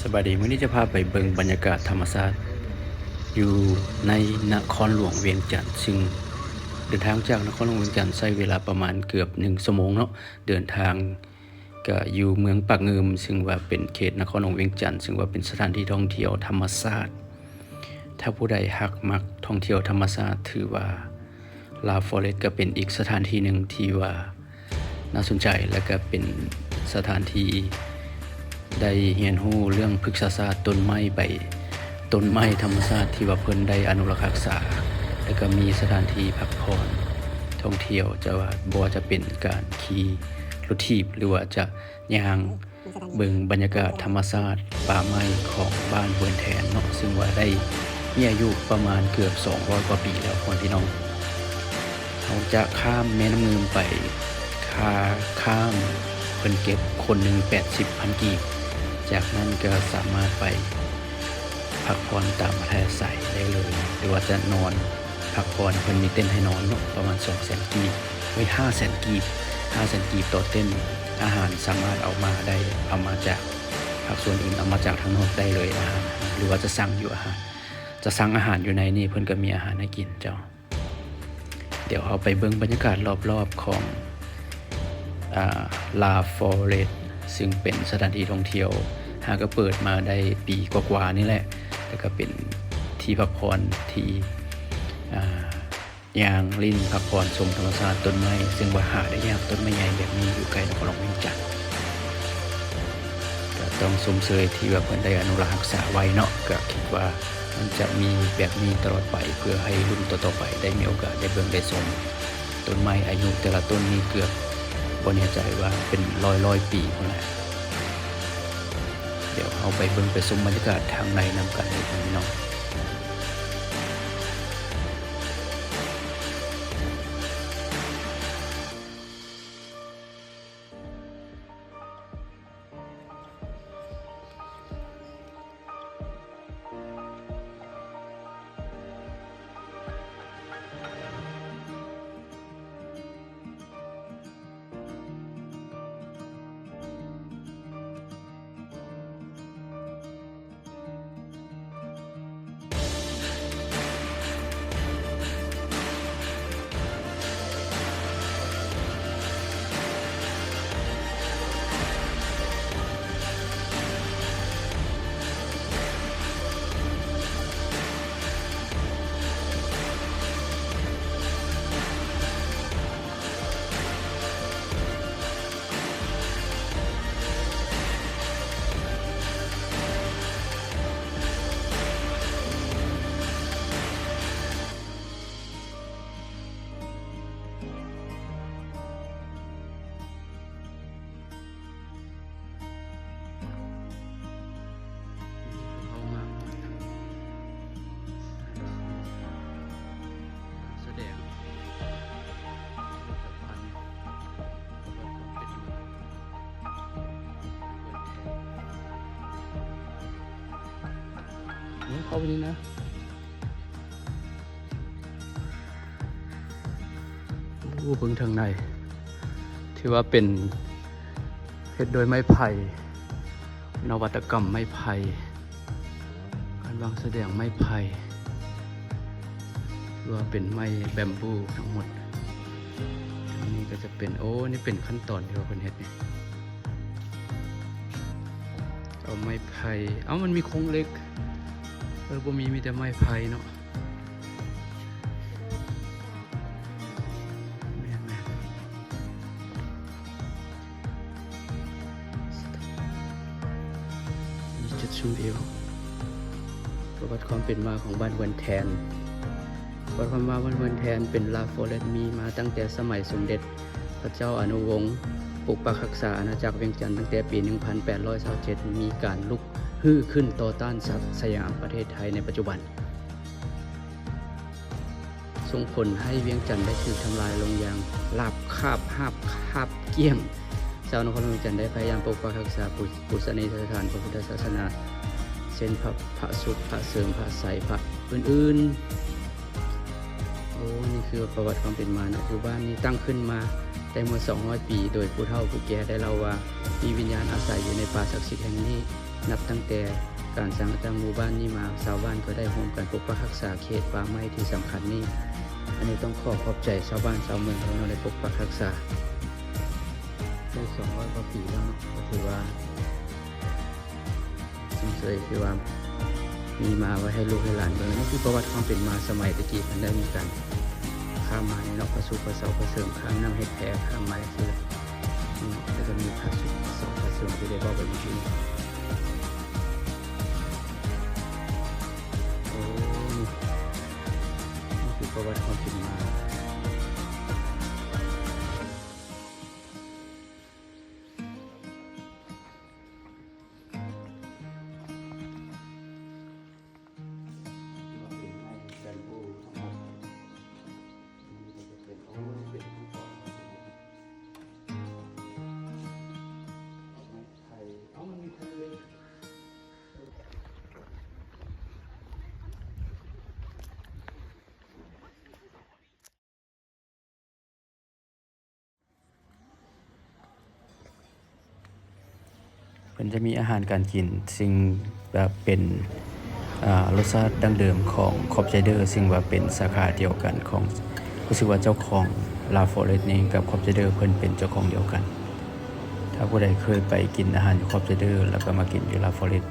ສະບາຍດີ, ມື້ນີ້ຈະພາໄປເບິ່ງບັນຍາກາດທຳມະຊາດຢູ່ໃນນະຄອນຫຼວງວຽງຈັນ, ຊຶ່ງເດີນທາງຈາກນະຄອນຫຼວງວຽງຈັນໃຊ້ເວລາປະມານເກືອບໜຶ່ງຊົ່ວໂມງເນາະ. ເດີນທາງກະຢູ່ເມືອງປາກງື່ມ, ຊຶ່ງວ່າເປັນເຂດນະຄອນຫຼວງວຽງຈັນ, ຊຶ່ງວ່າເປັນສະຖານທີ່ທ່ອງທ່ຽວທຳມະຊາດ. ຖ້າຜູ້ໃດຮັກມັກທ່ອງທ່ຽວທຳມະຊາດ, ຖືວ່າ Laa Forest ກໍເປັນອີກສະຖານທີ່ໜຶ່ງທີ່ວ່າໜ້າສົນໃຈ ແລະ ກໍເປັນສະຖານທີ່ໄດ້ຮຽນຮູ້ເລື່ອງພຶກສາສາດຕົ້ນໄມ້ໃບ ຕົ້ນໄມ້ທຳມະຊາດທີ່ວ່າເພິ່ນໄດ້ອະນຸລັກຮັກສາ ແລະ ກໍມີສະຖານທີ່ພັກຜ່ອນທ່ອງທ່ຽວ, ຈະວ່າ ບໍ່ວ່າຈະເປັນການຂີ່ລົດຖີບ ຫຼືວ່າຈະຍ່າງ ເບິ່ງບັນຍາກາດທຳມະຊາດປ່າໄມ້ຂອງບ້ານເວີນແທນເນາະ, ຊຶ່ງວ່າໄດ້ມີອາຍຸປະມານເກືອບສອງຮ້ອຍກວ່າປີແລ້ວ ພໍ່ແມ່ພີ່ນ້ອງ. ເຮົາຈະຂ້າມແມ່ນ້ຳງື່ມໄປ, ຄ່າຂ້າມເພິ່ນເກັບຄົນໜຶ່ງແປດສິບພັນກີບ, ຈາກນັ້ນກໍສາມາດໄປ ພັກຜ່ອນຕາມອັດທະຍາໄສໄດ້ເລີຍ ຫຼືວ່າຈະນອນພັກຜ່ອນ, ເພິ່ນມີເຕັນໃຫ້ນອນເນາະ ປະມານສອງແສນກີບ ເອີຍ ຫ້າແສນກີບ ຫ້າແສນກີບຕໍ່ເຕັນ. ອາຫານສາມາດເອົາມາໄດ້ ເອົາມາຈາກພາກສ່ວນອື່ນ ເອົາມາຈາກທາງນອກໄດ້ເລີຍ ອາຫານ ຫຼືວ່າຈະສັ່ງຢູ່ອາຫານ ຈະສັ່ງອາຫານຢູ່ໃນນີ້ ເພິ່ນກໍມີອາຫານໃຫ້ກິນເຈົ້າ. ດຽວເຮົາໄປເບິ່ງບັນຍາກາດລອບໆຂອງ ອາ Laa Forest ຊຶ່ງເປັນສະຖານທີ່ທ່ອງທ່ຽວ ຫາກໍເປີດມາໄດ້ປີກວ່າໆນີ້ແຫຼະ, ແຕ່ກໍເປັນທີ່ພັກຜ່ອນທີ່ ອາ ຍ່າງຫຼິ້ນພັກຜ່ອນຊົມທຳມະຊາດຕົ້ນໄມ້, ຊຶ່ງວ່າຫາໄດ້ຍາກ ຕົ້ນໄມ້ໃຫຍ່ແບບນີ້ຢູ່ໃກ້ນະຄອນຫຼວງວຽງຈັນ. ກໍຕ້ອງຊົມເຊີຍທີ່ວ່າເພິ່ນໄດ້ອະນຸລັກຮັກສາໄວ້ເນາະ, ກໍຄິດວ່າມັນຈະມີແບບນີ້ຕະຫຼອດໄປ ເພື່ອໃຫ້ລຸ້ນຕໍ່ໆໄປໄດ້ມີໂອກາດໄດ້ເບິ່ງໄດ້ຊົມ. ຕົ້ນໄມ້ອາຍຸແຕ່ລະຕົ້ນນີ້ເກືອບ ບໍ່ແນ່ໃຈວ່າເປັນຮ້ອຍໆປີພຸ້ນແຫຼະ. ດຽວເຮົາໄປເບິ່ງໄປຊົມບັນຍາກາດທາງໃນນຳກັນເລີຍພີ່ນ້ອງ. ເຂົ້າໄປນີ້ນະ. ໂອ້ ເບິ່ງທາງໃນ ຖືວ່າເປັນເຮັດໂດຍໄມ້ໄຜ່, ນະວັດຕະກຳໄມ້ໄຜ່, ການວາງສະແດງໄມ້ໄຜ່ ຫຼືວ່າເປັນໄມ້ແບມບູທັງໝົດ. ອັນນີ້ກໍຈະເປັນ ໂອ້ ນີ້ເປັນຂັ້ນຕອນທີ່ວ່າເພິ່ນເຮັດນີ້ ເອົາໄມ້ໄຜ່ ເອົ້າ ມັນມີໂຄງເຫຼັກ ເອີ ບໍ່ມີ ມີແຕ່ໄມ້ໄຜ່ເນາະ. ແມ່ນໆ ມີຈຸດຊົມວິວ. ປະຫວັດຄວາມເປັນມາຂອງບ້ານເວີນແທນ. ປະຫວັດຄວາມວ່າບ້ານເວີນແທນເປັນ Laa Forest ມີມາຕັ້ງແຕ່ສະໄໝສົມເດັດພະເຈົ້າອະນຸວົງ ປົກປັກຮັກສາອານາຈັກວຽງຈັນ ຕັ້ງແຕ່ປີໜຶ່ງພັນແປດຮ້ອຍຊາວເຈັດ ມີການລຸກຮືຂຶ້ນຕໍ່ຕ້ານສະ ສະຫຍາມປະເທດໄທໃນປັດຈຸບັນ. ສົ່ງຜົນໃຫ້ວຽງຈັນໄດ້ຖືກທຳລາຍລົງຢ່າງລາບຄາບ ຮາບຄາບກ້ຽງ. ຊາວນະຄອນຫຼວງວຽງຈັນໄດ້ພະຍາຍາມປົກປັກຮັກສາ ປູ ປູຊະນີຍະສະຖານພະພຸດທະສາສະໜາ ເຊັ່ນ ພະ ພະສຸກ ພະເສີມ ພະໄຊ ພະອື່ນໆ. ໂອ້ ນີ້ຄືປະຫວັດຄວາມເປັນມາເນາະ. ຢູ່ບ້ານນີ້ຕັ້ງຂຶ້ນມາໄດ້ໝົດສອງຮ້ອຍປີ ໂດຍຜູ້ເຖົ້າຜູ້ແກ່ໄດ້ເລົ່າວ່າ ມີວິນຍານອາໄສຢູ່ໃນປ່າສັກສິດແຫ່ງນີ້. ນັບຕັ້ງແຕ່ການສ້າງຕັ້ງໝູ່ບ້ານນີ້ມາ, ຊາວບ້ານກໍໄດ້ຮ່ວມກັນປົກປັກຮັກສາເຂດປ່າໄມ້ທີ່ສຳຄັນນີ້. ອັນນີ້ຕ້ອງຂໍຂອບໃຈຊາວບ້ານຊາວເມືອງທີ່ເຮົາໄດ້ປົກປັກຮັກສາໄດ້ສອງຮ້ອຍກວ່າປີແລ້ວເນາະ, ກໍຖືວ່າ ຊົມເຊີຍທີ່ວ່າມີມາໄວ້ໃຫ້ລູກໃຫ້ຫຼານເບິ່ງ. ນີ້ຄືປະຫວັດຄວາມເປັນມາສະໄໝແຕ່ກີ້ ເພິ່ນໄດ້ມີການຂ້າມມານີ້ເນາະ, ພະສຸກພະເຊົາພະເສີມ ຂ້າມນ້ຳເຮັດແພ ຂ້າມມາຈັ່ງຊີ້ແຫຼະ. ນີ້ເນາະ ກໍຈະມີພະສຸກພະເຊົາພະເສີມທີ່ໄດ້ເວົ້າໄປເມື່ອກີ້ນີ້. ໂອ້ ນີ້ ນີ້ຄືປະຫວັດຄວາມເປັນມາ. ເພິ່ນຈະມີອາຫານການກິນ ຊຶ່ງແບບເປັນ ອາ ລົດຊາດດັ້ງເດີມຂອງຂອບໄຊເດີ ຊຶ່ງວ່າເປັນສາຂາດຽວກັນຂອງ ຮູ້ສຶກວ່າເຈົ້າຂອງລາຟອເຣດນີ້ກັບຂອບໄຊເດີ ເພິ່ນເປັນເຈົ້າຂອງດຽວກັນ. ຖ້າຜູ້ໃດເຄີຍໄປກິນອາຫານຢູ່ຂອບໄຊເດີ ແລ້ວກໍມາກິນຢູ່ລາຟອເຣດ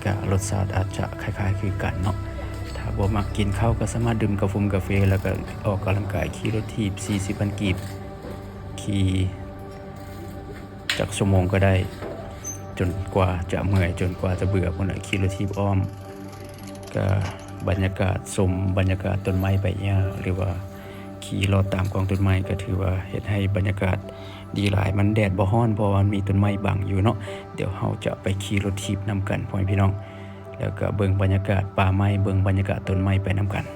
ກະລົດຊາດອາດຈະຄ້າຍໆຄືກັນເນາະ. ຖ້າບໍ່ມັກກິນເຂົ້າ ກະສາມາດດື່ມກາຟົງກາເຟ ແລ້ວກະອອກກຳລັງກາຍ ຂີ່ລົດຖີບສີ່ສິບພັນກີບ ຂີ່ຈັກຊົ່ວໂມງກໍໄດ້ ຈົນກວ່າຈະເມື່ອຍ ຈົນກວ່າຈະເບື່ອພຸ້ນແຫຼະ. ຂີ່ລົດຖີບອ້ອມ ກະບັນຍາກາດ ຊົມບັນຍາກາດຕົ້ນໄມ້ໃບຫຍ້າ ຫຼືວ່າຂີ່ເລາະຕາມກອງຕົ້ນໄມ້ ກະຖືວ່າເຮັດໃຫ້ບັນຍາກາດ ດີຫຼາຍ ມັນແດດບໍ່ຮ້ອນ ເພາະວ່າມັນມີຕົ້ນໄມ້ບັງຢູ່ເນາະ. ດຽວເຮົາຈະໄປຂີ່ລົດຖີບນຳກັນ ພໍ່ແມ່ພີ່ນ້ອງ ແລ້ວກະເບິ່ງບັນຍາກາດປ່າໄມ້ ເບິ່ງບັນຍາກາດຕົ້ນໄມ້ໄປນຳກັນ. ນ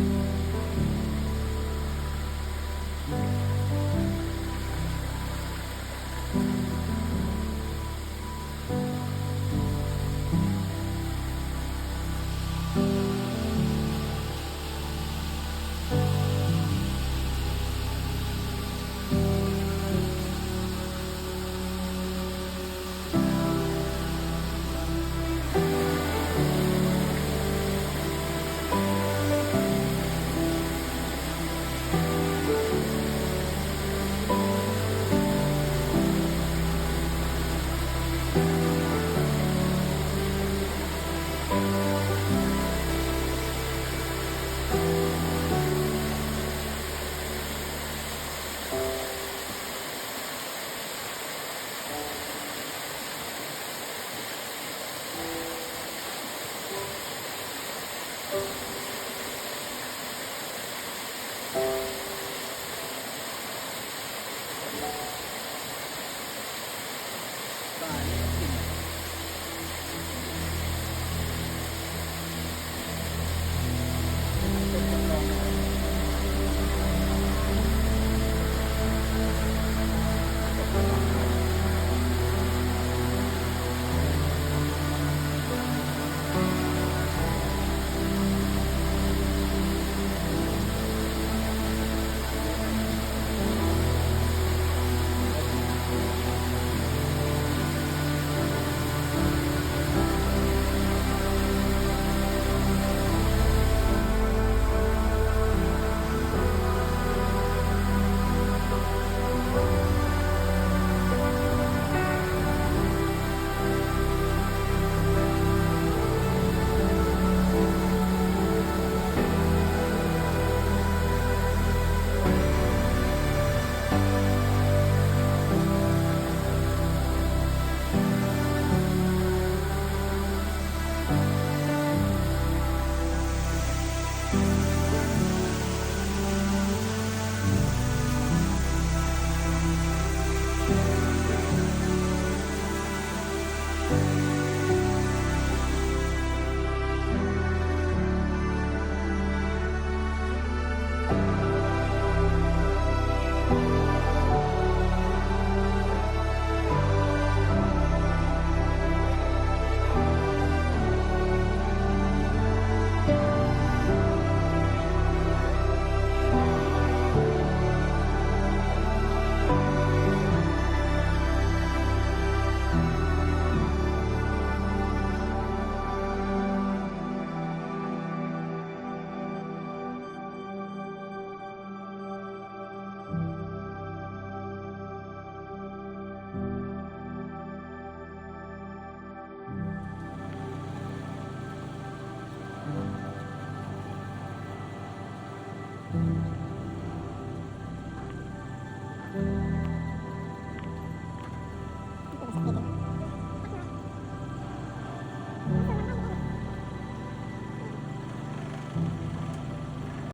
ີ້